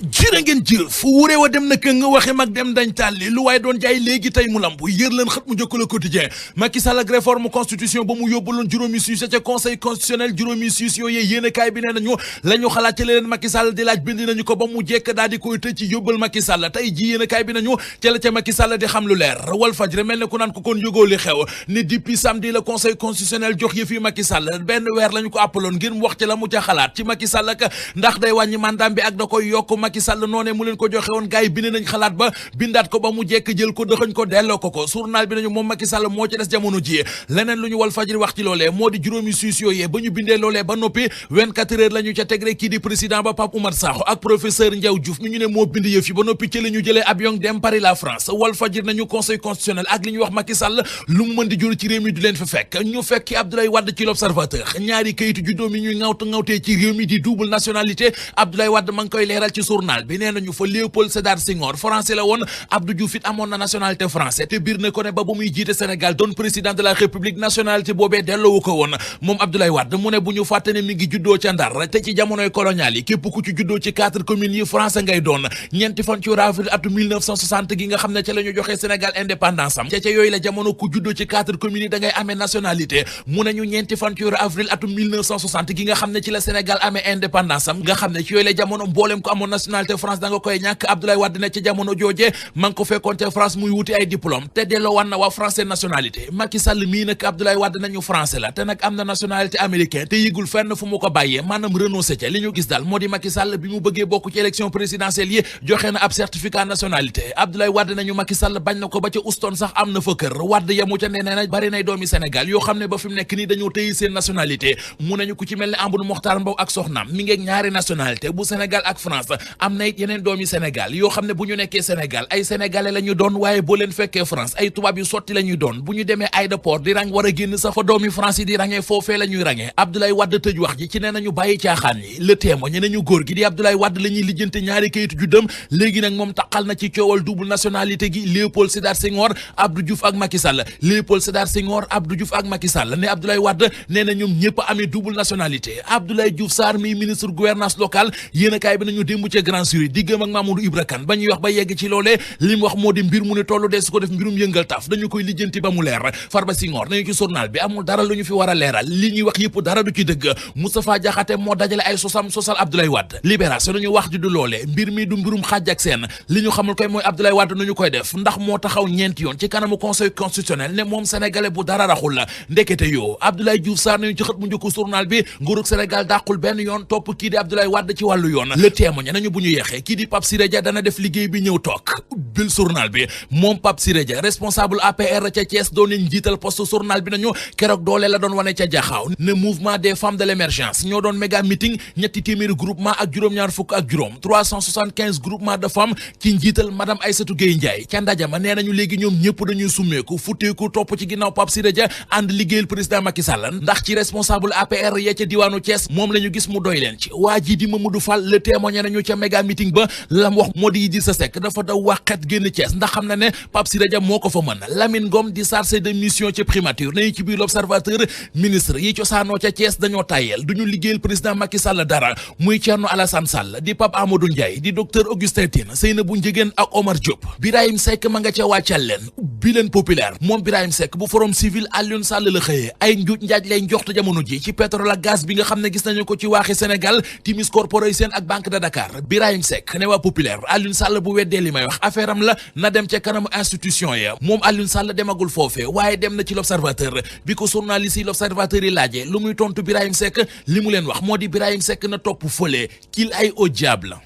jërë ngeen jëf wuree wa dem na këng waxe mag dem dañ tàlli lu waaye doon jaay léegi tey mu lamb yër leen xët mu njëkk Le Quotidien Macky Sall ak réforme constitution ba mu yóbbaloon juróomi siis ca conseil constitutionnel juróomi siis yooyee yéenekaay bi nee nañu la ñu xalaat ca leen Macky Sall di laaj bind nañu ko ba mu jekk daal di koy tëj ci yóbbal Macky Sall tey ji yéenekaay bi nañu ca la ca Macky Sall di xam lu leer Walfadjri mel ne ku naan ko kon yógoo li xew ne depuis samedi le conseil constitutionnel jox yëfi Macky Sall benn weer la ñu ko appaloon ngir mu wax ci la mu ca xalaat ci Macky Sall ak ndax day wàññi mandaam bi ak da koy yokk Macky Sall noonee mu leen ko joxe woon gars yi bind nañ xalaat ba bindaat ko ba mu jekk jël ko dëxëñ ko delloo ko journal bi nañu moom Macky Sall moo ci des jamono ji leneen lu ñu Walfadjri wax ci loolee moo di juróomi siis yooyee ba ñu bindee loolee ba noppi 24 heures la ñu ca tegre kii di président ba Pape Oumar Sakho ak professeur Ndiaw Diouf mi ñu ne moo bind yëf yi ba noppi ci la ñu jëlee avion dem Paris la France Walfadjri nañu conseil constitutionnel ak li ñu wax Macky Sall lu mu mën di jur ci réew mi du leen fa fekk ñu fekki Abdoulaye Wade ci l'Observateur ñaari kayitu juddoo mi ñuy ŋawtee ci réew mi di double nationalité Abdoulaye Wade ma ngi koy leeral ci journal bi nee nañu fa Léopold Sédar Senghor français la woon Abdou Diouf it amoon na nationalité français te biir na ko ne ba muy jiite Sénégal doon président de la République nationalité boobee delloowu ko woon moom Abdoulaye Wade mu ne bu ñu fàtte ne mi ngi juddoo ca Ndar te ci jamonoy colonial yi képp ku ci juddoo ci 4 communes yi français ngay doon ñeenti fan ci avril atu 1960 gi nga xam ne ca la ñu joxee Sénégal indépendance am ca yooyu la jamono ku juddoo ci 4 communes yi da ngay amee nationalité mu ne ñu ñeenti fan ci avril atu 1960 gi nga xam ne ci la Sénégal amee indépendance am nga xam ne ci yooyu la jamono mboolem ko amoon nationalité France da nga koy ñàkk Abdoulaye Wade ne ci jamono jooje man ko fekkoon ca France muy wuti ay diplôme te delloo wan na waa français nationalité Macky Sall mii nag Abdoulaye Wade nañu français la te nag am na nationalité américain te yëgul fenn fu mu ko bàyyee maanaam renoncé ca li ñu gis daal moo di Macky Sall bi mu bëggee bokk ci élection présidentielle yi joxe na ab certificat nationalité Abdoulaye Wade nañu Macky Sall bañ na ko ba ca Houston sax am na fa kër Wade yamu ca nee na bari nay doomi Sénégal yoo xam ne ba fi mu nekk nii dañoo tëyi seen nationalité mu nañu ku ci mel ne Amadou Mokhtar Mbow ak soxnaam mi ngeeg ñaari nationalité bu Sénégal ak France am na it yeneen doomi Sénégal yoo xam ne bu ñu nekkee Sénégal ay sénégalais la ñu doon waaye boo leen fekkee France ay tubaab yu sotti la ñuy doon bu ñu demee aéroport di rang war a génn sax fa doomi France yi di rangee foofee la ñuy rangee Abdoulaye Wade tëj wax ji ci nee nañu bàyyi caaxaan yi Le Témoin ñu nañu góor gi di Abdoulaye Wade la ñuy lijjante ñaari kayitu juddam léegi nag moom taqal na ci coowal double nationalité gi Léopold Sédar Senghor Abdou Diouf ak Macky Sall Léopold Sédar Senghor Abdou Diouf ak Macky Sall ne Abdoulaye Wade nee na ñoom ñëpp amee double nationalité Abdoulaye Diouf Sarr mi ministre gouvernance locale yéenekaay bi nañu démb ca Grand Jury diggam ak Mamadou Ibra Kane ba ñuy wax ba yegg ci loolee li mu wax moo di mbir mu ne tollu dee su ko def mbirum yëngal taf dañu koy lijjanti ba mu leer Farba Senghor nañu ci journal bi amul dara lu ñu fi war a leeral li ñuy wax yëpp dara du ci dëgg Moustapha Diakhaté moo dajale ay sosal Abdoulaye Wade Libération nañu wax ji du loolee mbir mi du mbirum xaaj ak seen li ñu xamul koy mooy Abdoulaye Wade nañu koy def ndax moo taxaw ñeenti yoon ci kanamu conseil constitutionnel ne moom sénégalais bu dara raxul la ndekete yoo Abdoulaye Diouf Sarr nañu ci xët mu njëkk journal bi nguurug Sénégal dàqul benn yoon topp kii di Abdoulaye Wade ci wàllu yoon Le Témoin nañu bu ñu yeexee kii di Pape Siré Dia dana def liggéey bi ñëw toog bil journal bi moom Pape Siré Dia responsable APR ca Thiès doon nañ jiital poste journal bi nañu keroog doole la doon wane ca jaxaaw ne mouvement des femmes de l'émergence ñoo doon méga meeting ñetti téeméeri groupement ak juróom-ñaar fukk ak juróom 375 groupement de femmes ci njiital madame Aïssatou Gueye Ndiaye ca ndajama nee nañu léegi ñoom ñëpp dañuy summeeku futteeku topp ci ginnaaw Pape Siré Dia ànd liggéeyal président Macky Sall ndax ci responsable APR ya ca diwaanu Thiès moom la ñu gis mu doy leen ci waa ji di Mamadou Fall Le Témoin nañu ca méga meeting ba lam wax moo di Idrissa Seck dafa daw waxet génn Thiès ndax xam na ne Pape Siré Dia moo ko fa mën Lamine Ngom di chargé de mission ci primature nañu ci biir l'Observateur ministre yi cosaanoo ca Thiès dañoo tàyyeel duñu liggéeyal président Macky Sall dara muy Thierno Alassane Sall di Pape Amadou Ndiaye di docteur Augustin Tine Seynabou Ndiéguène ak Omar Diop Birahim Seck ma nga ca wàccal leen bi leen populaire moom Birahim Seck bu forum civil Alioune Sall la xëyee ay njuuj njaaj lay njoxtu jamono ji ci pétrole ak gaz bi nga xam ne gis nañu ko ci waaxi Sénégal Timis Corporation ak Banque de Dakar Birahim Seck ne waa populaire Alioune Sall bu weddee li may wax affaire am la na dem ca kanamu institution ya moom Alioune Sall demagul foofee waaye dem na ci l'Observateur bi ko journaliste yi l'Observateur yi laajee lu muy tontu Birahim Seck li mu leen wax moo di Birahim Seck na topp fële qu'il aille au diable